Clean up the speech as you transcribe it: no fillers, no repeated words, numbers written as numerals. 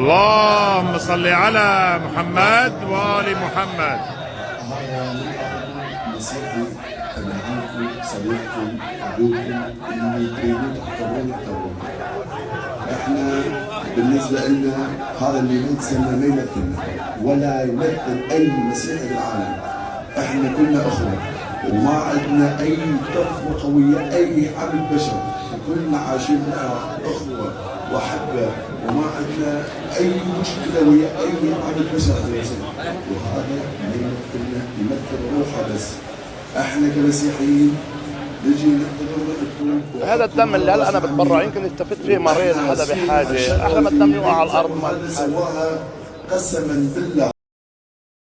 اللهم صل على محمد وآل محمد. هذا من أخوكم مسيحي، ابن عمكم، صديقكم، ابوكم، اللي تريدون تعتبرون اعتبرون. احنا بالنسبة لنا هذا اللي ما يتسمى ما يمثلنا ولا يمثل اي مسيحي بالعالم. احنا كلنا اخوة وما عندنا اي تفرقة ويا اي عبد بشر، وكلنا عايشين بالعراق اخوة واحبة، وما عندنا اي مشكلة ويا اي عبد بشر. وهذا ما يمثلنا، يمثل روحه بس. احنا كمسيحيين نجي نعتذر لكم. هذا الدم اللي هلا انا بتبرع يمكن يستفيد فيه مريض، حدا بحاجه، احلى ما الدم يوقع على الارض ما هذا سواها قسما بالله.